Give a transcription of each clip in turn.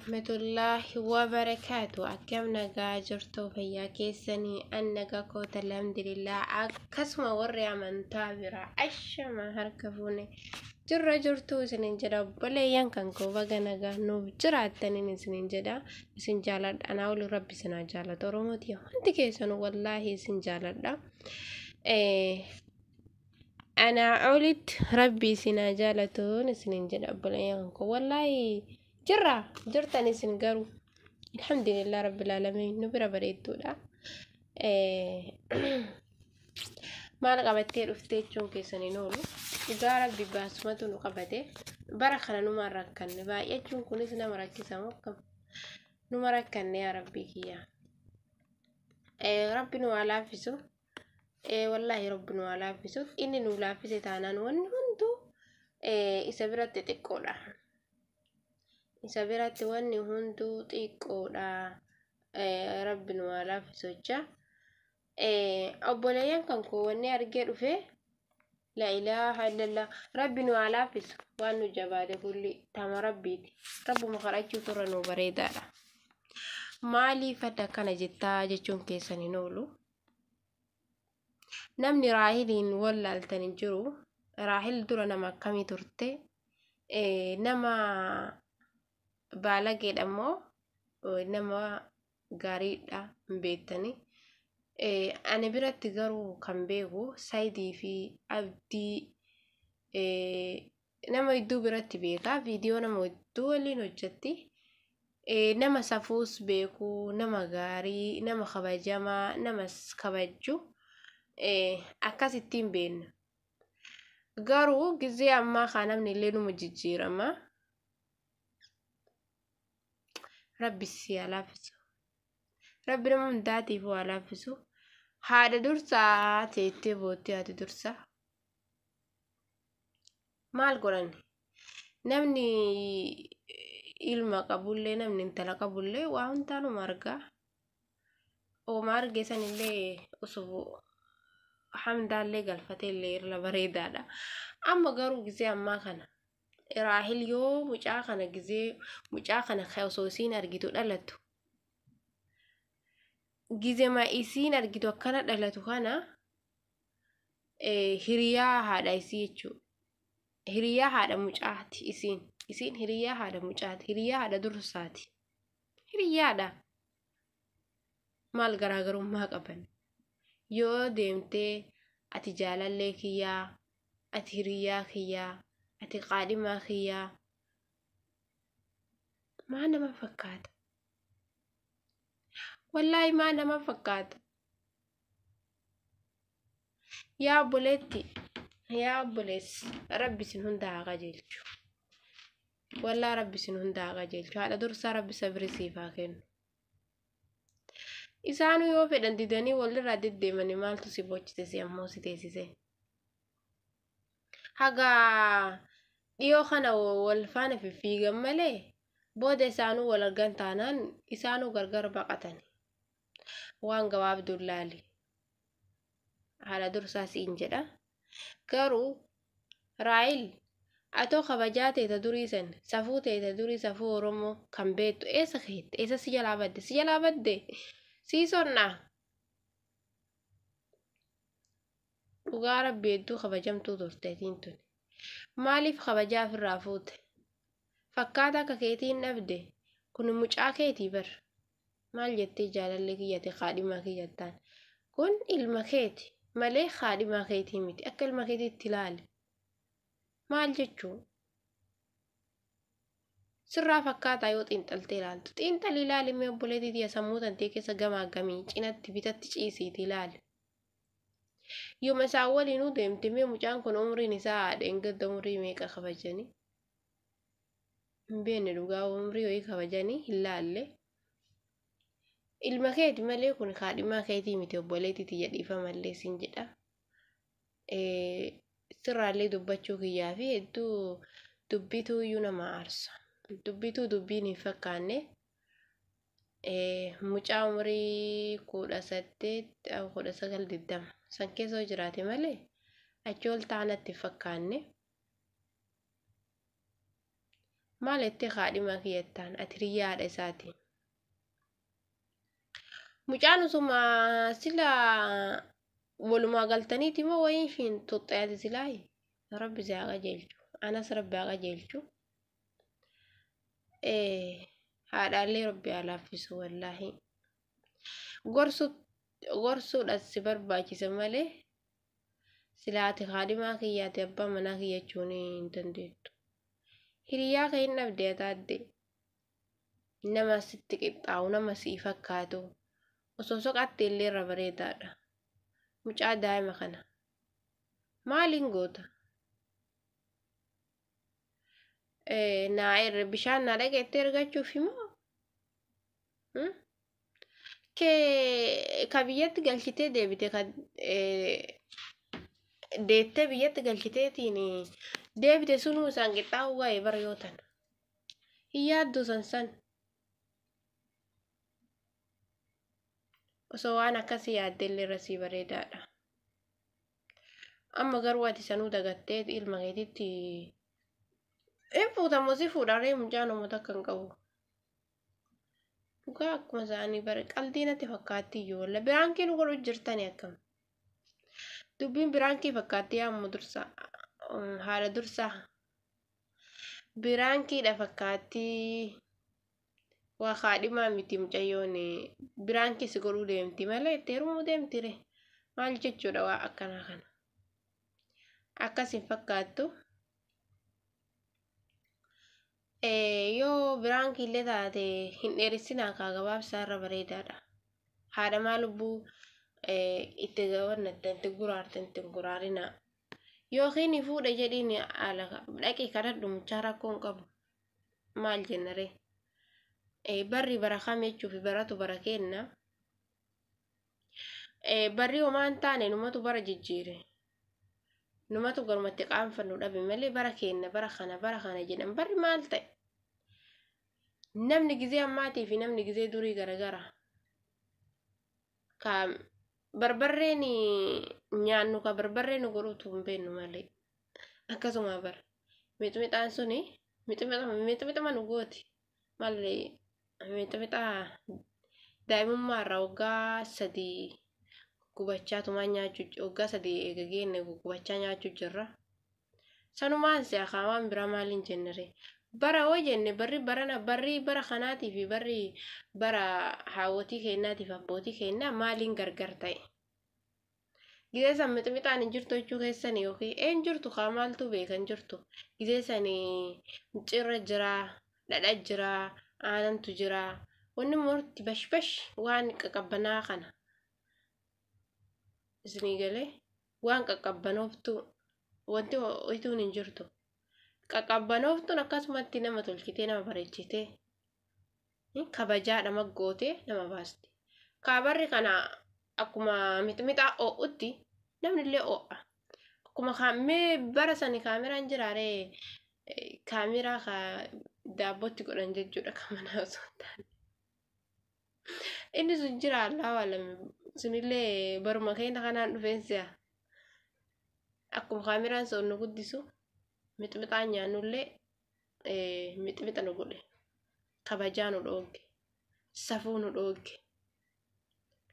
Warahmatullaahi wabarakaatu. Akkam nagaa jirtu fayyaa keessanii an nagaa koota alhamdulillah. Akkasuma warri amantaa biraa ashama harka fuune jirra jirtu isinin jedha obboleeyyan kan koo baga nagaa nuuf jiraattaniin isinin jedha isin jaaladha anaa olii rabbi isin haa jaalatu oromooti hundi keessanuu wallaahi isin jaaladha. Anaa olitti rabbi isin haa jaalatuun isinin jedha obboleeyyan koo wallaahi jirra jirtan isin garuu alhamdulillah rabbil aalamiin nu bira bareedduudha. Maal qabattee dhuftee jechuun keessan hin oolu. Dhugaa rabbi baasumatu nu qabate bara kana numa rakkanne baay'achuun kunis nama rakkisa moo akkam numa rakkanne yaa rabbii kiyya. Rabbi nu haa laaffisu. Wallaahi rabbi nu haa laaffisu. Inni nu laaffise taanaan wanni hunduu isa biratti xiqqoodha. Isa biratti wanni hunduu xiqqoodha. Rabbi nu haa laaffisu jecha. Obboleeyyan kan koo wanni argee dhufe la ilaaha illallah rabbi nu haa laaffisu waan nu jabaate kulli tama rabbiiti. Rabbuma kadhachuu turre nu bareedaadha. Maaliif adda akkana jettaa jechuun keessan hin oolu. Namni Raahiliin wallaaltan hin jiru. Raahil dura nama akkamii turte? Nama baalageedha immoo nama gaariidha hin beektani. Ani biratti garuu kan beeku Saayidii fi Abdii nama hedduu biratti beeka. Viidiyoo nama hedduu waliin hojjetti. Nama safuus beeku, nama gaarii, nama kabajamaa, nama kabajju akkasittiin beekna. Garuu gizee ammaa kaa namni illee numa jijjiirama. Rabbi si haa laaffisu. Rabbi nama hundaatiif haa laaffisu. Haadha dursaa teettee boottee haati dursaa. Maal godhan? Namni ilma qabullee namni intala qabullee waa hundaa numa argaa. Ooma arge sanillee osoo hamdaallee galfatee illee irra bareedaadha. Amma garuu gizee ammaa kana Raahil yoo mucaa kana gizee mucaa kana osoo isiin argitu dhalatu gizema isiin argitu akkana dhalatu kana hiriyaa haadha isii jechuudha. Hiriyaa haadha mucaati isiin. Isiin hiriyaa haadha mucaati. Hiriyaa haadha dursaati. Hiriyaadha. Maal garaagarummaa qaban? Yoo deemtee ati jaalallee kiyyaa, ati hiriyaa kiyyaa, ati qaadhimaa kiyyaa maa nama fakkaata? Wallaahi maa nama fakkaata? Yaa obboleetti, yaa obboleessi, rabbi isin hunda haa qajeelchu. Wallaa rabbi isin hunda haa qajeelchu. Haadha dursaa rabbi sabri siif haa kennu. Isaanuu yoo fedhan didanii walirraa deddeemanii maaltu si bochise si ammoo si teessise. Haga dhiyoo kana wal faana fiffiigan malee booda isaanuu wal argan taanaan isaanuu gargar baqatani. Waan gabaabduun laali. Haadha dursaa siin jedha. Garuu Raayil atoo kabajaa teeta durii san safuu teeta durii safuu Oromoo kan beektu eessa keette eessa si jalaa badde si jalaa badde sii sonnaa. Dhugaa rabbi hedduu kabajamtuu turte atiin tuni. Maaliif kabajaa ofirraa fuute? Fakkaata akka keetii hin dhabde? Kun mucaa keetii bar. Maal jettee jaalallee kiyyate kaadhimaa kiyyattaan. Kun ilma keeti malee kaadhimaa keetii miti. Akka ilma keetiitti ilaali. Maal jechuu? Sirraa fakkaataa yoo xiinxaltee ilaaltu. Xiinxalii ilaali mee obboleettii tiyya sammuu tantee keessa gamaa gamii cinatti bitatti ciisiitii ilaali. Yooma isaan waliinuu deemte mee mucaan kun umriin isaa dheengadda umrii meeqa kabajanii? Hin beekne dhugaa umrii wayii kabajanii hin laalle. Ilma keeti malee kun kaadhimaa keetii miti obboleettii tiyya dhiifamallee siin jedha. Sirraallee dubbachuu kiyyaa fi hedduu dubbituu iyyuu nama aarsa. Dubbituu dubbiin hin fakkaanne. Mucaa umrii 18 19 20 san keessa yoo jiraate malee achi ol ta'a natti hin fakkaanne. Maal jettee haadhimaa kiyyattaan ati hiriyyaa haadha isaati. Mucaan osuma sila walumaa galtaniiti moo wayiin ishiin tuxxeeti silaayi? Rabbi si haa qajeelchu. Anas rabbi haa qajeelchu. Haadhaallee rabbi haa laaffisu wallaahi. Gorsuudhaas si barbaachisa malee silaa ati haadhimaa kiyyaati abbaa manaa kiyya jechuun hin dandeettu. Hiriyaa kee hin dhabde ataadde. Nama sitti qixxaawu nama sii fakkaatu osoo soqatte illee irra bareedaadha. Mucaa daa'ima kana maaliin goota? Naa bishaan naa dhaqeettee ergachuuf immoo kee ka biyyatti galchitee deebite ka deettee biyyatti galchiteetiin deebite sunuu isaan qixxaa'uu waa'ee bara yoo tana. Hin yaaddu san san. Osoo waan akkasii yaadde illee irra sii bareedaadha. Amma garuu ati sanuu dagattee ilma keetitti hin fuutamu si fuudharee mucaan uummata akka hin qabu. Dhugaa akkuma isaanii bare qaldii natti fakkaatti iyyuu walla biraankii nu godhu jirtani akkam. Dubbiin biraankii fakkaatti yaammu dursa haadha dursaa. Biraankiidha fakkaatti waa haadhimaa miti mucayyoon biraankii si godhuu deemti malee itti heerumuu deemti re maal jechuudha waa akkanaa kana. Akkas hin fakkaattu. Yoo biraankii illee taate hin dheeressinaa kaa gabaabsaa irra bareedaadha. Haadha maa lubbuu itti gabannatte itti guraarte itti guraarinaa. Yookiin fuudha jedhiin haala dhaqii kadhadhu mucaa rakkoo hin qabu. Maal jenna ree? Barri bara kam jechuuf baratu bara kenna. Barri homaa hin taane numatu bara jijjiire. Numatu garumatti qaanfannu dhabe malee bara kenna bara kana jedhan barri maal ta'e? Namni gizee ammaatii fi namni gizee durii garagara. Ka barbarreen nyaannu ka barbarreen nu godhutu hin beeknu malee. Akkasuma bara mixmixaan suni mixmixa nu gooti. Malee mixmixa daa'imummaa irraa waggaa 3 gubachaa tumaa nyaachuu waggaa 3 eega geenne gubachaa nyaachuu jirra. Sanumaan si'a kaawwan biraa maaliin jennere? Bara hoo jenne barri barana barri bara kanaatii fi barri bara haawwotii keenyaatiif abbootii keenyaa maaliin gargar ta'e? Gizee san mixmixaan hin jirtu jechuu keessan yookiin een jirtu kaa maaltu beekan jirtu? Gizee san micirra jira, dhadha jira, aanantu jira. Wanni murti bashbash waan qaqqabbanaa kana. Isinii galee waan qaqqabbanooftu wanti ituun hin jirtu. Qaqqabbanooftuun akkasumatti nama tolchitee nama bareechitee kabajaa nama gootee nama baasti. Kaabarri kana akkuma mixmixaa oo'utti namni illee oo'a. Akkuma mee bara sani kaameraan jiraaree kaameraa ka daabbootti godhan jechuudha kan manaa osoo hin taane. Inni sun jira allaa lame sunillee baruma keenya kanaan dhufeen si'a. Akkuma kaameraan sun nu guddisu mixmixaan nyaannullee mixmixa nu godhe. Kabajaa nu dhoogge. Safuu nu dhoogge.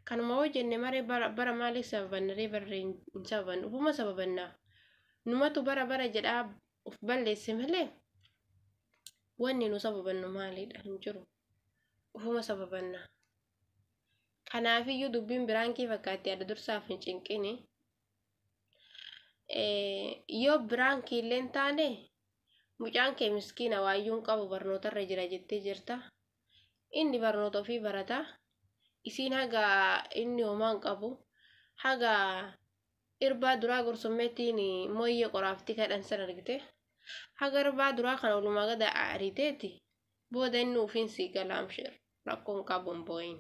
Kanuma hoo jenne maree bara maaliif sababannaree barree hin sababannu? Ufuma sababannaa. Numatu bara bara jedhaa uf balleesse malee wanni nu sababannu maalidha hin jiru. Ufuma sababannaa. Kanaafiyyuu dubbiin biraankii fakkaatti yaada dursaaf hin cinqini. Yoo biraankii illee hin taane mucaan kee miskiina waayyuu hin qabu barnootarra jira jettee jirta. Inni barnoota ofii barata. Isiin haga inni homaa hin qabu. Haga irbaa duraa gorsummeettiin mooyyee qoraafti kadhan san argite. Haga irbaa duraa kana walumaa gada aariteeti. Booda inni ofiin sii galaamsheer rakkoon qabu hin boo'in.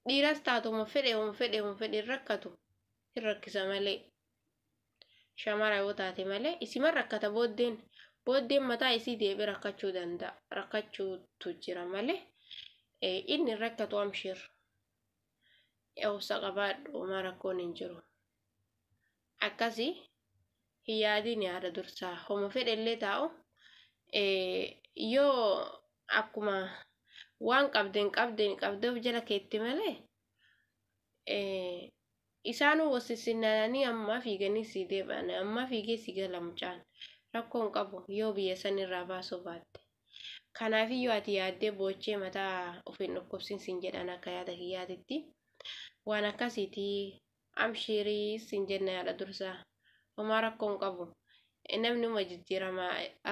Dhiiras taatu homa fedhe homa fedhe homa fedhe hin rakkatu. Hin rakkisa malee. Shamara yoo taate malee isiman rakkata booddeen mataa isii deebi'ee rakkachuu danda'a. Rakkachuutu jira malee inni hin rakkatu amsheer. Obsa qabaadhu homaa rakkoon hin jiru. Akkasii hin yaadin yaada dursaa homa fedhe illee taa'u Yoo akkuma waan qabdeen qabdeen qabdee of jala keetti malee isaanuu wassisinnanii ammaa fiiganii si deebi'an, ammaa fiigee si gala mucaan rakkoo hin qabu yoo biyya san irraa baasuu baatte. Kanaafiyyuu ati yaaddee boochee mataa of hin dhukkubsin sin jedhan akka yaada kiyyaatitti. Waan akkasiitii amshiirii sin jenna yaada dursaa. Homaa rakkoo hin qabu. Namni uma jijjiirama,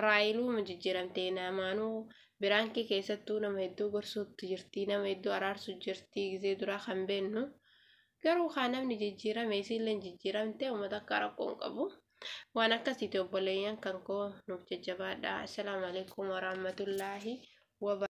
raayiluu uma jijjiiramte, namaanuu biraankii keessattuu nama hedduu gorsuutti jirti, nama hedduu araarsu jirti gizee duraa kan beennu. Garuu haa namni jijjiirame, isiillee jijjiiramte, uummata akka rakkoo hin qabu. Waan akkasiiti obboleeyyan kan koo, nuuf jajjabaadha. Assalaamu alaikum warahmatullaahi wabarakatuh.